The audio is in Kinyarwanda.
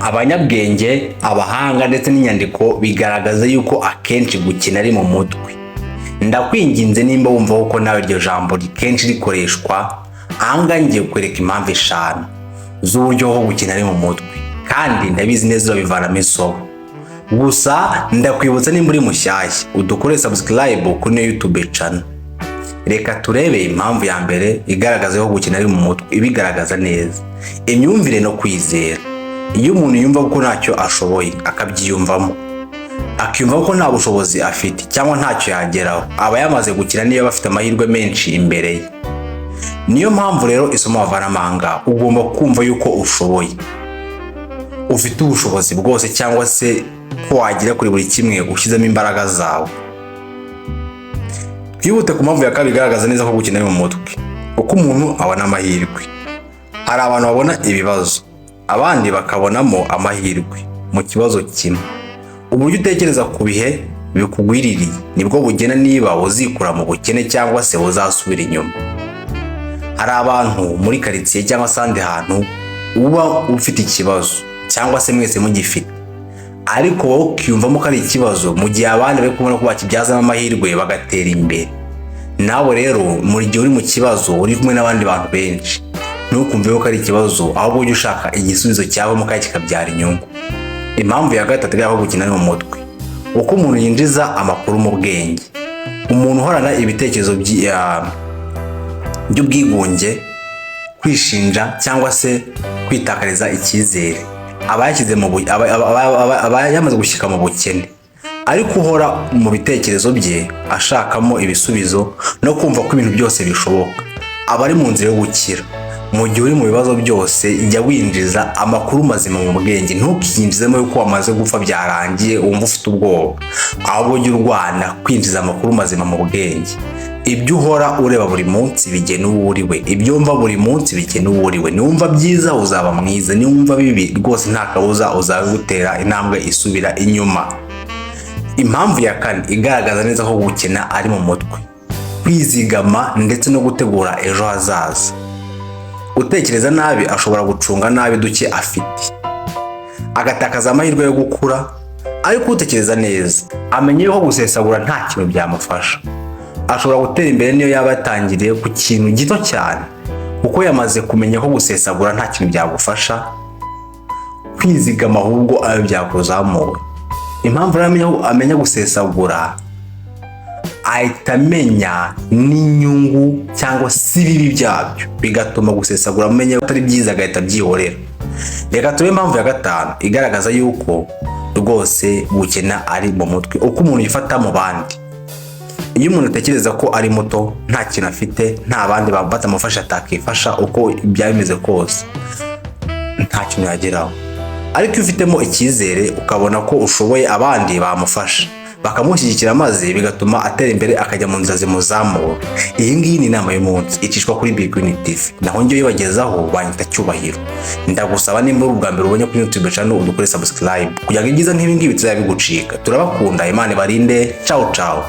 Abanyabwenge, abahanga ndetse n'inyandiko bigaragaza yuko akenshi gukena ari mu mutwe. Ndakwinginze, nimba wumva ko nawe iryo jambo kenshi rikoreshwa, ahangaha ngiye kukwereka impamvu eshanu z'uburyo bwo gukena ari mu mutwe, kandi ndabizi neza urabivanamo isomo. Gusa ndakwibutsa, nimba uri mushyashya, udukore subscribe kuri YouTube channel. Reka turebe impamvu ya mbere igaragaza ko gukena ari mu mutwe. Ibigaragaza neza, imyumvire no kwizera. Iyo umuntu yumva ko ntacyo ashoboye, akabyiyumvamo, akiyumva ko nta bushobozi afite cyangwa ntacyo yageraho, aba yamaze gukena niyo aba afite amahirwe menshi imbere ye. Niyo mpamvu rero isomo wavanamo aha ngaha, ugomba kumva yuko ushoboye, ufite ubushobozi bwose, cyangwa se ko wagera kuri buri kimwe ushyizemo imbaraga zawe. Twihute ku mpamvu ya kabiri igaragaza neza ko gukena ari mu mutwe: uko umuntu abona amahirwe. Hari abantu babona ibibazo, abandi bakabonamo amahirwe mu kibazo kimwe. Uburyo utekereza ku bihe bikugwiririye nibwo bugena niba uzikura mu bukene cyangwa se uzasubira inyuma. Hari abantu muri karitsiye cyangwa se ahandi hantu uba ufite ikibazo, cyangwa se mwese mugifite, ariko wowe ukiyumvamo ko ari ikibazo, mu gihe abandi bari kubona ko bakibyazamo amahirwe bagatera imbere. Nawe rero, muri gihe uri mu kibazo, uri kumwe n'abandi bantu benshi, ntukumve ko ari ikibazo, ahubwo ujye ushaka igisubizo cyavamo kandi kikabyara inyungu. Impamvu ya gatatu igaragaza ko gukena ari mu mutwe: uko umuntu yinjiza amakuru mu bwenge. Umuntu uhorana ibitekerezo by'ubwigunge, kwishinja cyangwa se kwitakariza icyizere, aba yashyize mu bu- aba- aba- aba- aba yamaze gushyika mu bukene. Ariko uhora mu bitekerezo bye ashakamo ibisubizo no kumva ko ibintu byose bishoboka, aba ari mu nzira yo gukira. Mu gihe uri mu bibazo byose, jya winjiza amakuru mazima mu bwenge. Ntukiyinjizemo yuko wamaze gupfa, byarangiye, wumva ufite ubwoba, ahubwo ujye urwana kwinjiza amakuru mazima mu bwenge. Ibyo uhora ureba buri munsi bigena uwo uri we. Ibyo wumva buri munsi bigena uwo uri we. Niwumva byiza, uzaba mwiza. Niwumva bibi, rwose nta kabuza uzaba intambwe isubira inyuma. Impamvu ya kane igaragaza neza ko gukena ari mu mutwe: kwizigama ndetse no gutegura ejo hazaza. Utekereza nabi ashobora gucunga nabi duke afite, agatakaza amahirwe yo gukura. Ariko utekereza neza amenye ko gusesagura nta kintu byamufasha. Ashobora gutera imbere niyo yaba yatangiriye ku kintu gito cyane, kuko yamaze kumenya ko gusesagura nta kintu byagufasha, kwizigama ahubwo ayo byakuzamura. Impamvu rero amenya gusesagura, ahita amenya n'inyungu cyangwa se ibibi byabyo, bigatuma gusesagura amenya ko atari byiza, agahita abyihorera. Reka turebe impamvu ya gatanu igaragaza yuko rwose gukena ari mu mutwe: uko umuntu yifata mu bandi. Iyo umuntu atekereza ko ari muto, nta kintu afite, nta bandi batamufasha, atakifasha, uko byaba bimeze kose nta kintu yageraho. Ariko iyo ufitemo icyizere, ukabona ko ushoboye, abandi bamufasha, bakamushyigikira, maze bigatuma atera imbere, akajya mu nzira zimuzamura. Iyi ngiyi ni inama y'umunsi icishwa kuri Big Green TV, naho njyewe uyibagezaho banyita Cyubahiro. Ndagusaba, nimba uri ubwa mbere ubonye kuri YouTube channel, udukore subscribe kugira ngo ibyiza nk'ibi ngibi bitazajya bigucika. Turabakunda, Imana ibarinde. Ciao ciao.